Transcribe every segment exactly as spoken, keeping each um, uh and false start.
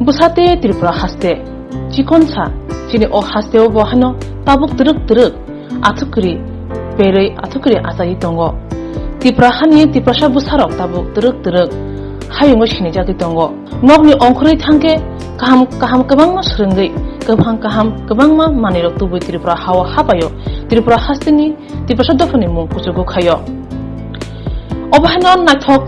Bwsate Tripura haste, chikonsa, chini o hasteo bo hano tabuk twrwk twrwk athukri berwi athukri achaiwi tongo. Tripura hani Tiprasa bwsarok tabuk twrwk twrwk hayungo sinijagwi tongo. Nokni ongkhorwi thangkhe kaham kaham kwbangma swrwngwi, kwbang kaham kwbangma manwirok tubui Tripura hao hapaio. Tripura hasteni Tiprasa dophani mung kuchugo khaio. Obo haino naithok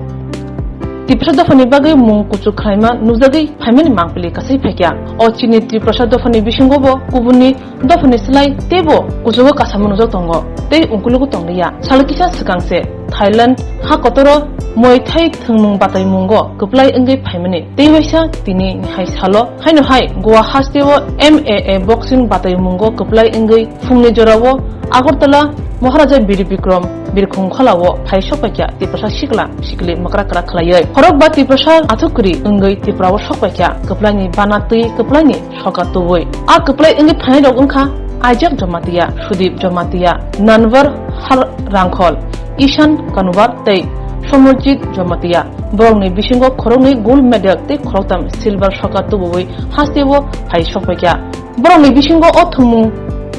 Tiprasa dophani bagwi mung kuchuk khlaima nujagwi phaimani mangpili kasai phaikya. O chini Tiprasa dophani bisingo bo kubunni dophani slai teibo kuchugo kasama nujak tongo tei ungkulugo tongliya. Salo kisa swkang se Thailand ha kotoro Muay Thai thwngmung bataimungo kwplai wngwi phaimani tei waisa tini hai salo haino hai Goa hasteo M A A boxing bataimungo kwplai wngwi phungni jorao Agartala Maharaja Bir Bikram Birkhung kholao phai sokpaikha Tiprasa sikla sikli mwkra kwrak khlaiwi. Khorokba Tiprasa athukri wngwi Tripurao sokpaikha kwplaini bana twi kwplaini soka tubui. A kwplai wngwi phainairok wngkha Isaac Jamatia, Sudip Jamatia, Nanwar Har Rangkhol, Ishan Kanuwar tei Somorjit Jamatia. Borokni bisingo khoroknwi gold medal tei khoroktham silver soka tubuwi hasteo phai sokpaikha. Borokni bisingo o thwngmung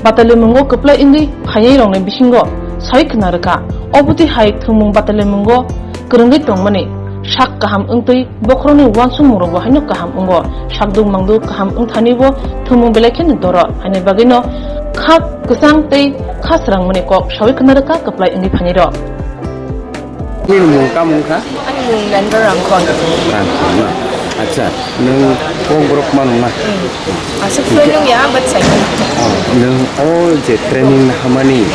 batalimungo kwplai wngwi phainairokni bisingo sai khna rwkha. Obotwi hai thwngmung batalimungo kwrwngwi tongmani sak kaham wngtwi bokhorokni uansukmungrokbo haino kaham wngo. Sakduk mangduk kaham wngthanibo thwngmung belai kheno doro. Haini bagwino kha kwchang tei kha srangmani kok saui khna rwkha kwplai wngwi phainairok. Nini mung tamo wngkha? Ani mung Nanwar Rangkhol. Rangkhol na? Acha, nwng kok borok mano na? Hmm. Aswk fluent wngya, but sai mano. Oh, nwng o je training nahamani,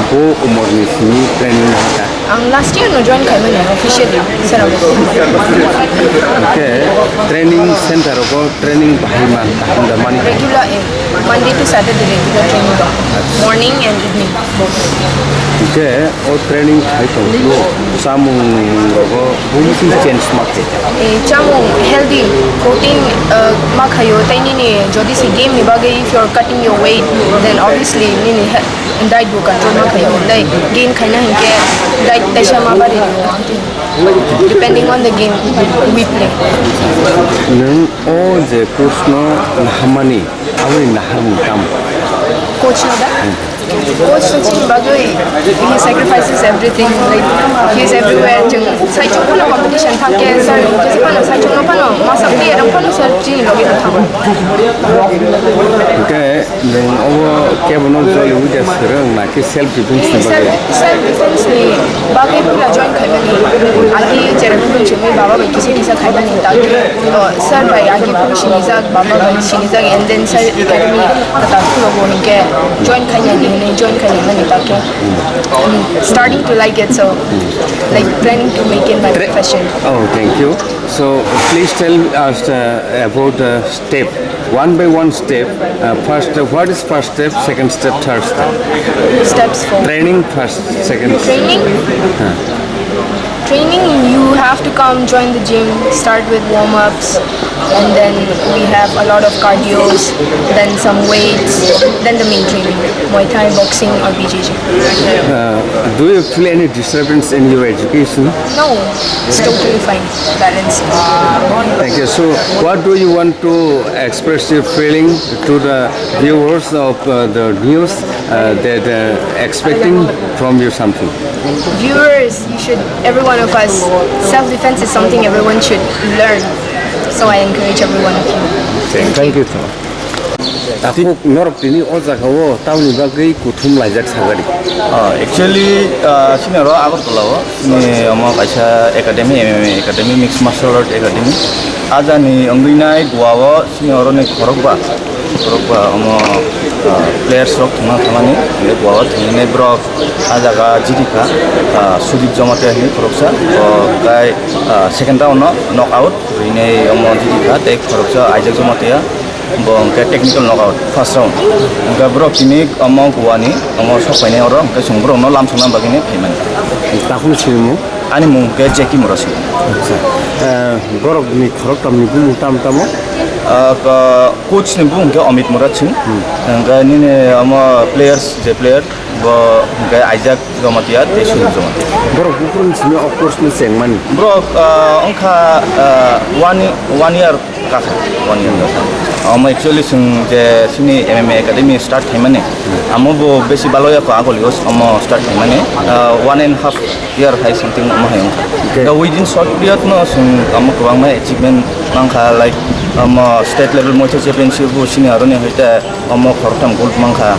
bo umorni simi training nahakha? Ang last year no join khaimani officially, sir. Okay, training center rogo training bahai man kaham da mani? Regular, eh, Monday to Saturday regular training dong. Morning and evening. Hingke o training khai tongphuru chamung rogo bumtwi change ma khe? Eh, chamung healthy, protein, eh, ma khaio, tei nini jodi se game ni bagwi if you are cutting your weight, then obviously nini he-, diet bo control ma khaio, tei gain khaina hingke diet teisa ma bari rio, depending on the game we play. Nwng o je coach no nahamani, Aboni naharmung tamo? Coach no da? Hmm. Coach no chini bagwi, he sacrifices everything, like, he is everywhere. Chwng saichung phano competition thangkhe, sir, jesa phano saichung no phano, masa player rok phano, sir, chini logi no thango. Hwnkhe nwng obo kebono joli uida swrwng na khe self defense ni bagwi? Self, self defense ni bagwi puila join khaimani. Agi cherep phuru chwngwi baba bai kisa kisa khaimani, ta khe, o, sir bai agi phuru sinijak, baba bai sinijak, and then sir academy kwtal phuru bo hinkhe join khainani hinwi join khainani ta khe. I'm starting to like it, so, like, planning to make it my Tra- profession. Oh, thank you. So, please tell us, uh, about the step, one by one step. Uh, first, uh, what is first step, second step, third step? Steps for training first, second step. Training? Huh. Training, you have to come join the gym, start with warm-ups, and then we have a lot of cardios, then some weights, then the main training, Muay Thai, boxing or B J J. Uh, do you feel any disturbance in your education? No, it's totally fine, balanced. Thank you. So, what do you want to express your feeling to the viewers of, uh, the news, uh, that, uh, expecting from you something? Viewers, you should, every one of us, self-defense is something everyone should learn. So I encourage every one of you. Thank you. Thank you, sir. Takhuk norok tini o jaga o tamni bagwi kuthum laijak sagari? Ah, actually, ah, chini oro Agartala o chini omo kaisa academy, M M A academy, mixed martial art academy. Ajani wngwi nai Goa o chini oro ni khorokba, khorokba omo, ah, players rok thangna thangmani, hingke Goa o thangwi nai borok ah jaga jiti kha, ah, Sudip Jamatia hinwi khoroksa, bo hingke, ah, second round no knock out. Hwnwi omo jiti kha tei khoroksa Isaac Jamatia, bo hwnkhe technical knockout first round. Hwnkhe borok tini omo Goa ni omo sok phainai oro, hwnkhe chwng borokno lamsokna bagwi phaimani. Takhukni sinimung? Ani mung hwnkhe Jackie Murasing. Acha. Eh, borokni khoroktham ni bumung tamo tamo? Ah, ka-, coach ni bumung hwnkhe Amit Murasing. Hmm. Hwnkhe nini omo players, je player, bo hwnkhe Isaac Jamatia tei Sudip Jamatia. Borok buphuruni simi o course no chengmani? Borok, ah, wngkha, ah, one, one year One year. Omo actually chwng je chini M M A Academy start khaimani, amo bo besi baloya ko agoli os omo start khaimani, ah, one and half year hai something omo hai wngkha. Okay. Da within short period no chwng omo kwbangma achievement mankha, like, omo state level moitha championship bo chini aroni hoite omo khoroktham gold mankha,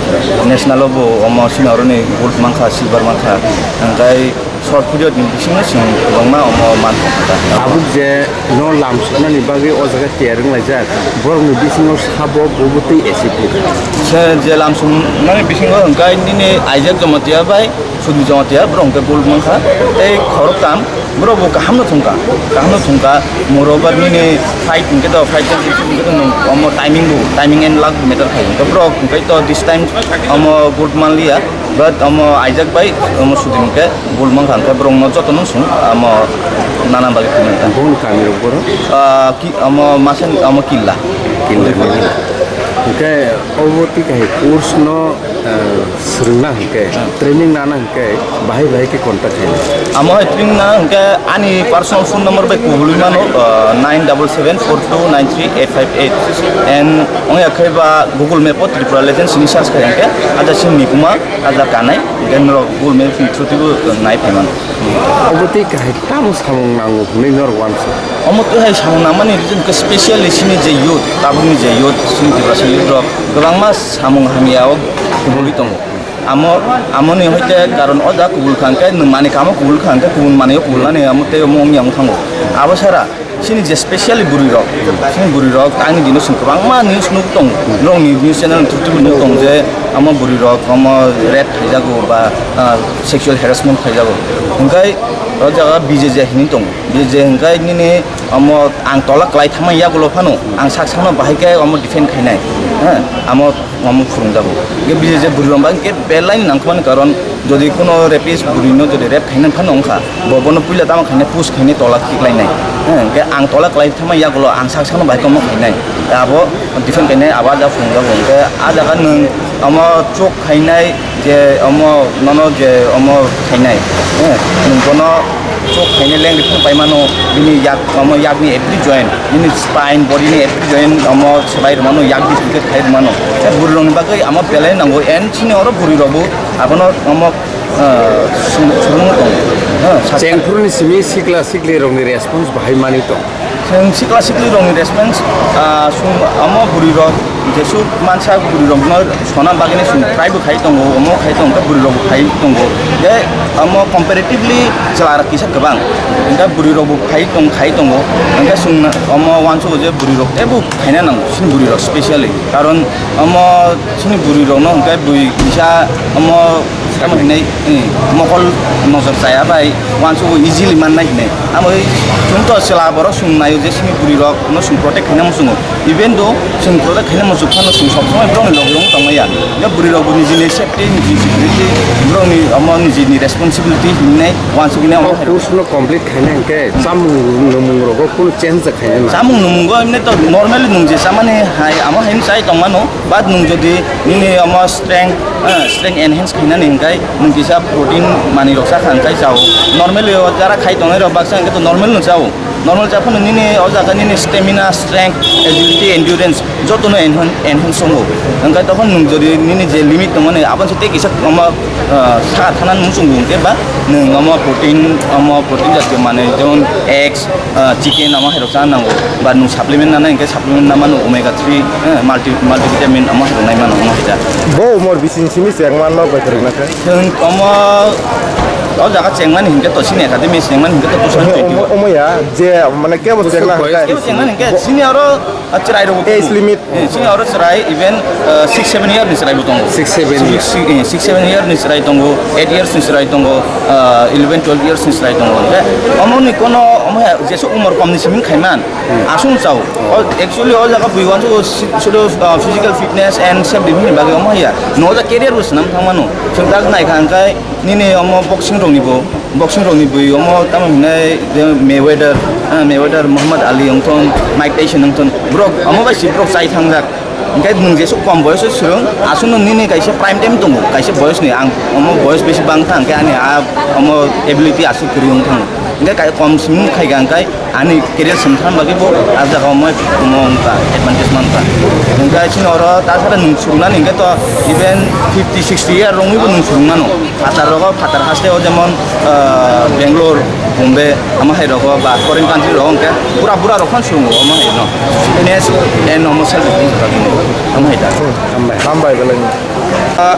national o bo omo chini aroni gold mankha, silver mankha, hwnkhai short period ni bisingo chwng kwbangma omo man tongkha. Tabuk je no lam soknani bagwi o jaga tiyar wnglaijak, borokni bisingo sabo bobo tei achieve wngkha. Se je lam soknani bisingo hwnkhai nini Isaac Jamatia bai Sudmi Jamatia borok hwnkhe gold mankha, tei khoroktham borok bo kaham no thungkha, kaham no thungkha, moro ba nini fight hwnkhe to fight hwnkhe to omo timing bo, timing and luck matter khai hwnkhe borok hwnkhe to this time omo gold manliya. But omo Isaac bai omo Sudin hwnkhe gold mankha, hwnkhe borokno jotono chwng omo nana bagwi phunukha. Boni kamirok borok? Ah, ki, omo masa omo Killa. Killa. Hwnkhe obo twi kahai course no, ah, swrwngna hwnkhe, training nana hwnkhe bahai bahai khe contact khaina? Amo hai training nana hwnkhe ani personal phone number bai kubului mano, ah, nine double seven four two nine three eight five eight. And wngya khe ba Google Map o Tripura Legends hwnwi search khai hwnkhe, aja sini kuma. Ajak kanai, hwnkhe norok Google Maps ni through twibo nai phaimano. Obo tei kahai tamo samung nango hwnwi norok uansuk? Omo twi hai samung nangmani reason khe specially chini je youth, tabukni je youth, chini Tiprasa youth rok kwbangma samung hamya o kubulwi tongo. Amo, amoni hoite karon o jaga kubul kha hwnkhe, nwng manwi kamo kubul kha hwnkhe, kubun manwi o kubulnani amo tei omo wngya wng thango. Abo sara, chini je specially bwrwi rok, chini bwrwi rok tangni dino chwng kwbangma news nuk tong, norokni news channel through twibo nuk tong je omo bwrwi rok omo rape khaijago ba, ah, sexual harassment khaijago. Hwnkhe o jaga B J J hinwi tongo. B J J hwnkhe nini omo ang tola kwlai thangma yagulo phano ang sak sakno bahai khe omo defend khainai. Ha, amo omo phwrwngjago. Hwnkhe B J J bwrwi rok ba hwnkhe belai nangkukmani karon jodi kuno rapist bwrwi no jodi rape khaina phano wngkha, bo bono puila tamo khaina push khaina tola khiklainai. Hwnkhe ang tola kwlai thangma yagulo ang sak sakno bahai khe omo khainai. Abo defend khainai abo ah jaga phwrwngjago. Hwnkhe ah jaga nwng omo chuk khainai je omo nono je omo khainai, eh, nwng bono chuk khainai lengri phano pai mano, bini yak, omo yakni every joint, bini spine, body ni every joint omo swbai rwmano, yak dislocate khai rwmano. Eh, bwrwi rokni bagwi amo belai nango, and chini oro bwrwi rokbo abono omo, eh, sum-, sumung tongo. Eh, sa- Chengphuruni simi sikla sikli rokni response bahai manwi tong. Chwng sikla siklirokni response, ah, chwng omo bwrwirok jesuk mansa bwrwirokno sona bagwino chwng try bo khai tongo, omo khai tongo, hwnkhe bwrwirokbo khai tongo. Tei omo comparatively chwlarok kisa kwbang, hwnkhe bwrwirokbo khai tong-, khai tongo. Hwnkhe chwng omo uansukgo je bwrwirok teibo khaina nango, chini bwrwirok specially. Karon omo chini bwrwirokno hwnkhe bui kisa omo Tamo hinai, eh, mokol nojor chaya bai uansukgo easily mannai hinai. Amo bai chwng to chwla borok chwng naio je simi bwrwi rok no chwng protect khaina muchungo. Even though chwng protect khaina muchung phano chwng sob somoi borok ni loge wng tongmaya. Ya bwrwi rok bo niji ni safety, niji ni security, borok ni omo niji ni responsibility hinai uansuk hinai. O course no complete khaina hwnkhe chamung nwmung rogo kunu change khaina nang. Chamung nwmung go emne to normally nwng je chamani hai amo hai chai tongmano. But nwng jodi nini omo strength, eh, strength enhance khainani hwnkhe nwng kisa protein manwi rok chakha hwnkhe chao. Normally o jara khai tongnai rok baksa hwnkhe to normal no chao. Normal cha phano nini o jaga nini stamina, strength, agility, endurance joto no enhan-, enhance wngo. Hwnkhe tokon nwng jodi nini je limit tongmani aboni se tei kisa omo, eh, saka thanani muchungo hwnkhe ba nwng omo protein, omo protein jatiyo manwi jemon eggs, ah, chicken amo hai rok chana nango, ba nwng supplement nana hwnkhe supplement na mano omega three, eh, multi, multivitamin amo hai rok nai mano omo hai da. Bo umor bising simi chengma nok bai kwrwngna khe? Chwng omo o jaga chengmani hwnkhe to chini academy chengmani hwnkhe to two thousand twenty. Omo, omo ya je mane kebo chengna hwnkhe? Kebo chengmani hwnkhe chini oro, ah, chwrai rok age limit. Eh, chini oro chwrai even, eh, six seven year ni chwrai bo tongo. Six seven year. Six, six, eh, six seven year ni chwrai tongo, eight years ni chwrai tongo, eh, eleven twelve years ni chwrai tongo. Hwnkhe omo ni kono omo hai jesuk umor kom ni simi khaimani aswk chao. O, actually o jaga bui uansukgo si-, sudu, ah, physical fitness and self defense ni bagwi omo haiya. No ja career bo swnam thangmano. Chwng tak naikha hwnkhe nini omo boxing rokni bo Boxing rokni bui omo tamo hinai je Mayweather, ah, Mayweather, Muhammad Ali wngthon, Mike Tyson wngthon, borok omo bai si borok chai thangjak. Hwnkhe nwng jesuk kom boyos o swrwng, aswkno nini kaisa prime time tongo, kaisa boyos ni ang omo boyos besi bang thang khe ani a omo ability aswk kwrwi wng thango. Hwnkhe kai-, kom simi khai kha hwnkhe Ani career sumtham bagwi bo ah jaga o moi omo wngkha, advantage mankha. Hwnkhe chini oro ta sara nwng chuknani hwnkhe to even fifty, sixty year rwngwi bo nwng chuknano. Phatar rogo, phatar haste o jemon, ah, Bangalore, Bombay, ama hai rogo ba foreign country rogo hwnkhe bura bura rok phano chwrwngo omo hai no. Fitness and omo self defense bagwi omo hai da. Hambai, hambai belai. Ah,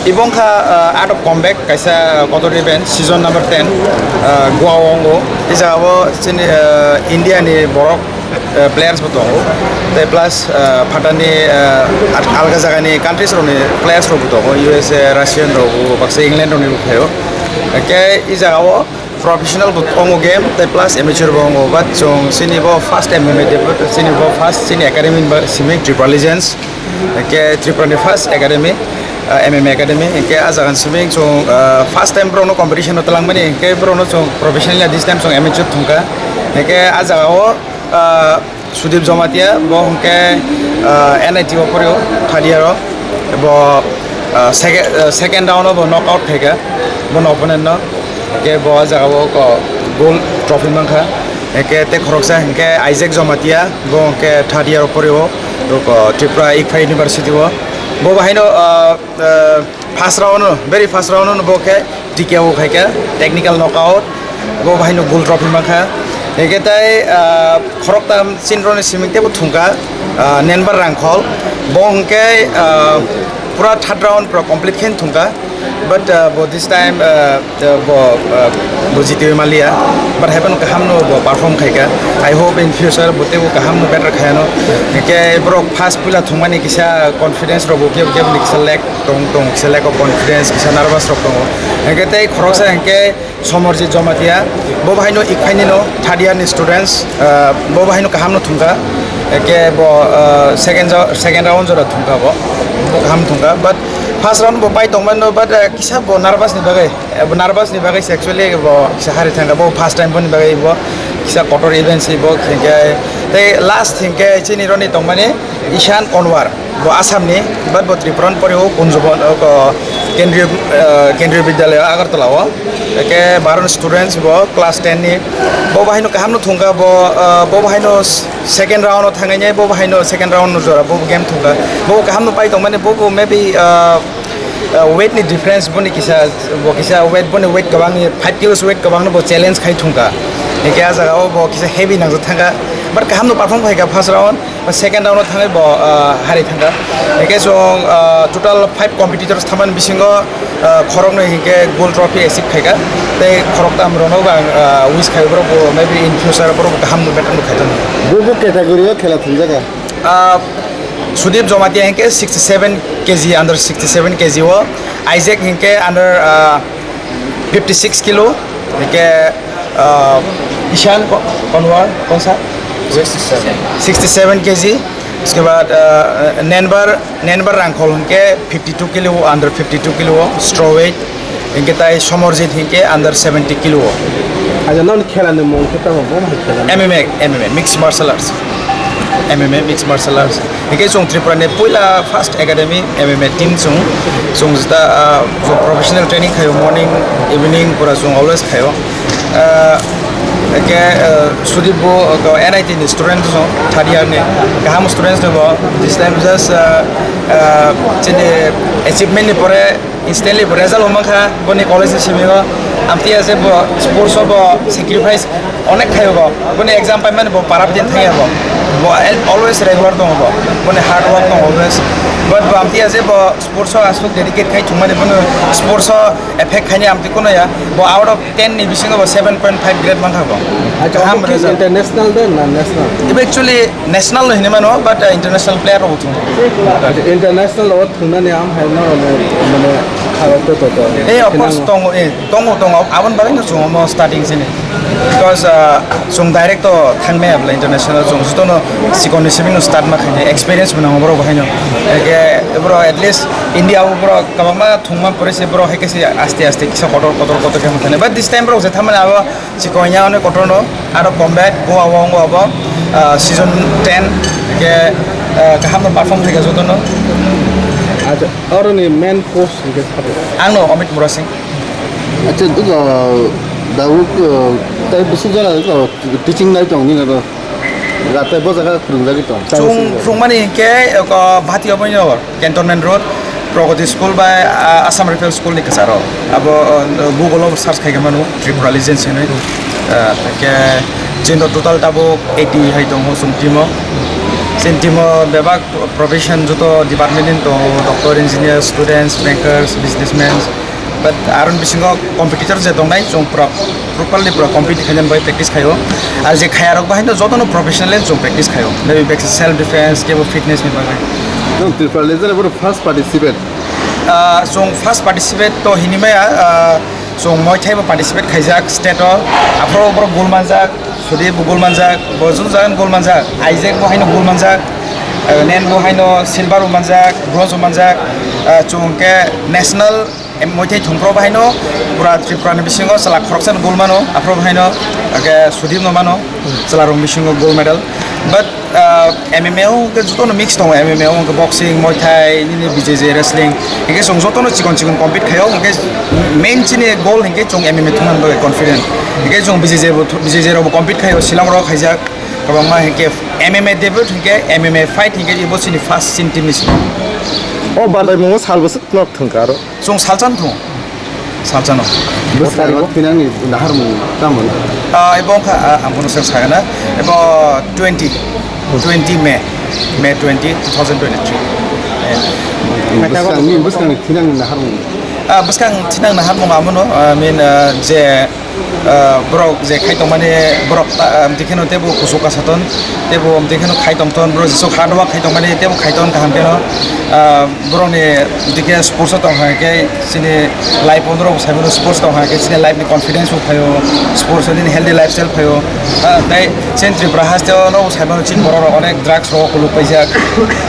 ibong kha, ah, Art of Combat, kaisa kotor event, season number ten, ah, Goa o wngo. I jaga o chini, ah, India ni borok, ah, players bo tongo. Tei plus, ah, phatani, ah, at-, alga jaga ni countries rok ni players rok bo tongo, U S A, Russian rok bo, baksa England rok ni bo phaio. Hwnkhe i jaga o professional bo tongo game, tei plus amateur bo wngo, but chwng chini bo first M M A debut, chini bo first chini academy ba simi Triple Legends, hwnkhe Tripura ni first academy, ah, M M A academy, hwnkhe ah jaga ni simi chwng, ah, first time borok no competition o twlangmani, hwnkhe borok no chwng professional ya, this time chwng amateur thwngkha, hwnkhe ah jaga o, ah, Sudip Jomatia, bo hwnkhe, ah, N I T o porio, third year o. Bo, ah, second, ah, second round o bo knock out khaikha, bono opponent no. Hwnkhe bo ah jaga o, o, gold trophy mankha. Hwnkhe tei khoroksa hwnkhe Isaac Jomatia, bo hwnkhe third year o porio, o, Tripura Iqfa University o. Bo bahaino, ah, ah, first round o, very first round o bo khe T K O khaikha, technical knockout, bo bahaino gold trophy mankha. Hwnkhe tei, ah, khoroktham chini rokni simi teibo thwngkha, ah, Nenbar Rangkhol, bo hwnkhe, ah, pura third round pura complete khe thwngkha, but, ah, bo this time, ah, bo, ah, bo jitiwi maliya, but haiphano kaham no bo perform khaikha. I hope in future bo teibo kaham no better khayano. Hwnkhe borok first puila thwngmani kisa confidence rok bo kebo kebo ni kisa lack tong tong, kisa lack of confidence, kisa nervous rok tongo. Hwnkhe tei khoroksa hwnkhe Somarjit Jomatia, bo bahaino Iqfa ni no third year ni students, ah, bo bahaino kaham no thwngkha, hwnkhe bo, ah, second jo-, second round jora thwngkha bo, bo kaham thwngkha, but first round bo pai tongmani no, but, ah, kisa bo nervous ni bagwi, eh, bo nervous ni bagwi se actually bo kisa hari thangkha, bo first time boni bagwi bo kisa kotor event se bo, hwnkhe tei last hwnkhe chini roni tongmani Ishan Konwar, bo Assam ni, but bo Tripura ni pore o Kunjubon, o, ko, Kendriya, eh, Kendriya Vidyalaya Agartala o. Eke baron students bo class ten ni. Bo bahai no kaham no thungka bo, eh, bo bahai no s-, second round o thangai nai, bo bahai no second round no jora bo game thungka. Bo kaham no pai tong mani bo, bo maybe, eh, eh, weight ni difference boni kisa, bo kisa weight boni weight kabang ni five kilos weight kabang no bo challenge khai thungka. Eke a jaga o bo kisa heavy nangjak thangka. But kaham no perform khai ka first round. Second round o thangwi bo, ah, hari thangkha. Hingke chwng, ah, total five competitors thamani bisingo, ah, khoroknwi hingke gold trophy achieve khaikha. Tei khoroktam rokno bo ang, ah, wish khai borok bo maybe in future borok bo kaham no better no khaithokno. Bo bo category o khela thumjakha? Ah, Sudip Jomatia hingke sixty seven K G, under sixty seven K G o. Isaac hingke under, ah, fifty six kilo, hingke, ah, Ishan ko-, Konwar, konsa? Sixty seven. Sixty seven K G. Uske baad, ah, Nenbar, Nenbar Rangkhol hingke fifty two kilo, under fifty two kilo, straw weight. Hingke tai Somorjit hingke under seventy kilo. Aja, non khela ni mung khe tamo, bo hai khela ni? M M A, M M A, mixed martial arts. M M A, mixed martial arts. Hingke chwng Tripura ni puila first academy M M A team chwng, chwng jeta, ah, chwng professional training khaio, morning, evening pura chwng always khaio. Ah, hingke, ah, Sudip bo, ah, N I T ni student chwng, third year ni, kaham students no bo, this time just, ah, ah, chini achievement ni pore, instantly bo result bo mankha, boni college ni simi o. Amtwi ase bo sports o bo sacrifice onek khaio bo. Boni exam paimani bo para bidin thangya bo. Bo al-, always regular tongo bo. Boni hard work tongo always. But bo amtwi ase bo sports o aswk dedicate khai thwngmani bono sports o effect khaini amtwi kono ya. Bo out of ten ni bisingo bo seven point five grade mankha bo. Acha, kaham obo ki result. International de na national? Ibe actually national no hinwi mano, but, uh, international player rok bo thung. Acha, international o thungnani am hai no, mane, mane, kharo to, to, to. Eh, of course, tongo, eh, tongo, tongo. Aboni bagwi no chwng omo starting sini. Because, uh, chwng direct to thangmaya bwle international chwng jotono sikon ni simi no start ma khainai, experience bo nango borok bo haino. Eke borok at least India o borok kwbangma thungma pore se borok hai khe se aste aste kisa kotor kotor kotor khe thangmani. But this time borok je thangmani abo Chikon ya, onek kotor no, aro combat, Goa o wngo abo, ah, season ten, hingke, ah, kaham no perform khaika joto no. Acha, oro ni main coach hingke sabo? Ang no Amit Murasing. Acha, duga, Dawud, ah, Tei bisi jora teaching nai tong nini ro. Rate bo jaga phwrwngjagwi tong. Chwng phwrwngmani hinkhe, eko, Bhati Oboinor, Cantonment Road, Pragati School bai, ah, Assam Rifle School ni kwcharo. Abo, ah, Google o search khai mano, Tripura Legends hinwi. Ah, hinkhe chini total tabuk eighty hai tongo chwng team o. Chini team o bebak profession joto department ni tongo, doctor, engineer, students, bankers, businessmen. But aroni bisingo competitor je tongnai, chwng pura, properly pura compete khainani bai practice khaio. Ar je khayarok bahai no jotono professionally chwng practice khaio. Maybe back self defense, kebo fitness ni bagwi. Chwng Tripura Legend abo first participate. Ah, chwng first participate to hinwi maya, ah, chwng Muay Thai bo participate khaijak state o. Aphuru borok gold manjak, Sudip bo gold manjak, bo joto jagan gold manjak, Isaac bo haino gold manjak, ah, Nen bo haino silver bo manjak, bronze bo manjak, ah, chwng khe national Em, Muay Thai thumphro bahaino pura Tripura ni bisingo chwla khoroksa no gold mano, aphro bahaino, ake Sudip no mano, chwla rok bisingo gold medal. But, ah, M M A o hwnkhe jotono mix tongo, M M A o hwnkhe boxing, Muay Thai, nini B J J wrestling, hwnkhe chwng jotono chikon chikon compete khaio, hwnkhe main chini goal hwnkhe chwng M M A thumnani bagwi confident. Hwnkhe chwng B J J bo, B J J rok bo compete khaio, Shillong rok khaijak, kwbangma hwnkhe M M A debut hwnkhe M M A fight hwnkhe ebo chini first chini team ni simi. O badai mungo sal bwswk nok thwngkha aro. Chwng salchan thung. Salchano. Bwskango thinangni naharmung tamo na? Ah, ebo wngkha, ah, ang bono swng sagana. Ebo twenty, twenty May, May twenty, two thousand twenty-three. Bwskangni, bwskangni thinangni naharmung. Ah, bwskang thinang naharmung amono, ah, I mean, ah, je, ah, borok je khai tongmani borok ta, ah, amtwi kheno teibo kuchuk kasaton, teibo amtwi kheno khai tongton, borok jesuk hard work khai tongmani teibo khai ton kaham kheno. Ah, Borokni dike sports o tong kha khe chini life o norok sai mano, sports tong kha khe chini life ni confidence bo phaio, sports o nini healthy lifestyle phaio. Ah, tei chini Tripura haste o norok sai mano chini borok rok onek drugs rok kuluk paijak,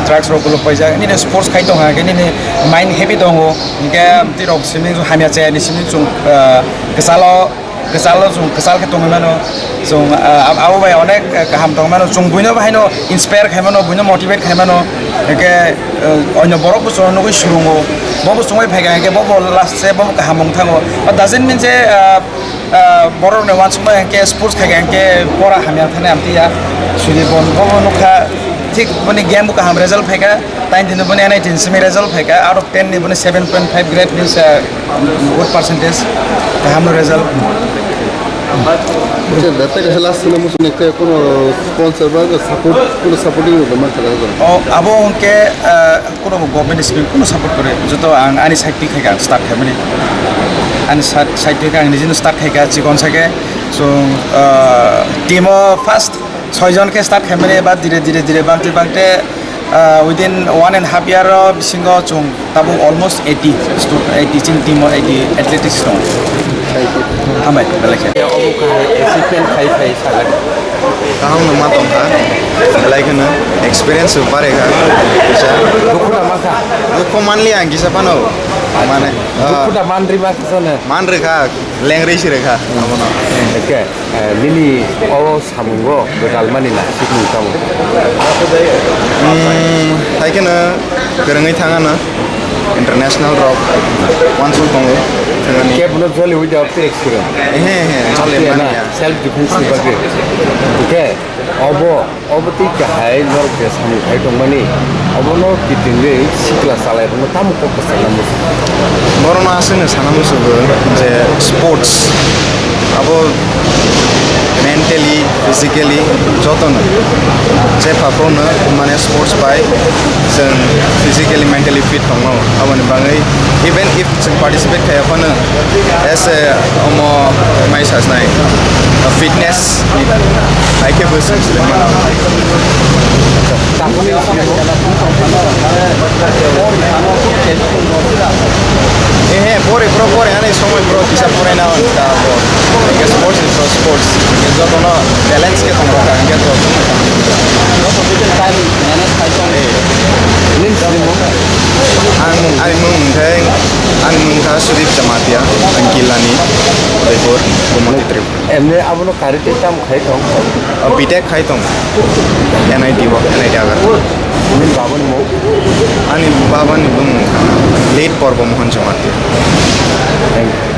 drugs rok kuluk paijak. Nini sports khai tong kha khe nini mind happy tongo, hinkhe twi rok simi hamya chaya ni simi chwng, ah, kwchalo Kwchalo chwng kwchal khe tongwi mano, chwng, ah, abo bai onek, ah, kaham tongwi mano, chwng buino bahaino inspire khai mano, buino motivate khai mano, hinkhe, ah, onyo borok bo chwngno nugwi swrwngo, bo bo chwngwi phaikha hinkhe bo bo last se bo kaham wng thango. But doesn't mean je, ah, ah, borokni uansukma hinkhe sports khaikha hinkhe pora hamya thani amtwi ya, sudi bo bo nukha thik boni game bo kaham result phaikha. Tain tini boni N I T ni simi result phaikha, out of ten ni boni seven point five, great news, uh, good percentage, kaham no result. Acha, datai kaisa last sini musu nekte kono sponsor ba support, kono supporting rok man khala ko. O, abo hwnkhe, uh, kono government simi kono support kore, joto ang ani side thik khaikha, ang start khaimani. Ani side, side thik ang nijino start khaikha, chikon sake, so, uh, team o first Soi jon khe start khaimani ba dire dire dire bangte bangte, ah, within one and half year o bisingo chwng tabuk almost eighty stu-, eighty chini team o eighty athletics tongo. Hambai, belai khe. Obo kahai achievement khai khai sagan. Kaham no ma tong kha, belai kheno experience bo bare kha. Dukhu da ma kha? Dukhu manli ang kisa phano. Mane, ah, dukhu da man ri ma kha sone? Man ri kha, leng ri si ri kha, abono. Okay. Eh, nini o samungo gwdalmani na sikmung tamo? Hmm, hai kheno kwrwngwi thang ano international rok uansuk tongo thangani. Kebono joliwi da tei experience. Ehe, ehe, joli mani ya. Self defense ni bagwi. Okay, obo, obo tei kahai norok je samung khai tongmani, obono kitingwi sikla chalai rwno tamo kok kwchangna muchung? Borokno aswkno sana muchungo je sports abo mentally, physically jotono jepha phano mane sports bai chwng physically, mentally fit tongo. Aboni bagwi even if chwng participate khaiya phano as a omo mai sajnai fitness ni hai khe bo chwng swlaiwi mano. Ehe, pore, bro, pore, ani somoi, bro, kisa pore na, ta, bro. Sports, bro, sports. Jotono balance khe tong kha, hingke, bro. Eh. Ang, ani mung khe, ani mung kha Sudip Jamatia, ang Kilani, Udaipur, Gomoti, Tripura. Emne abono karwi tei tamo khai tong? O, B Tech khai tong. N I T bo, N I T Agartala. Nini babani mung? Ani babani bumung late Porbo Mohan Jamatia. Thank you.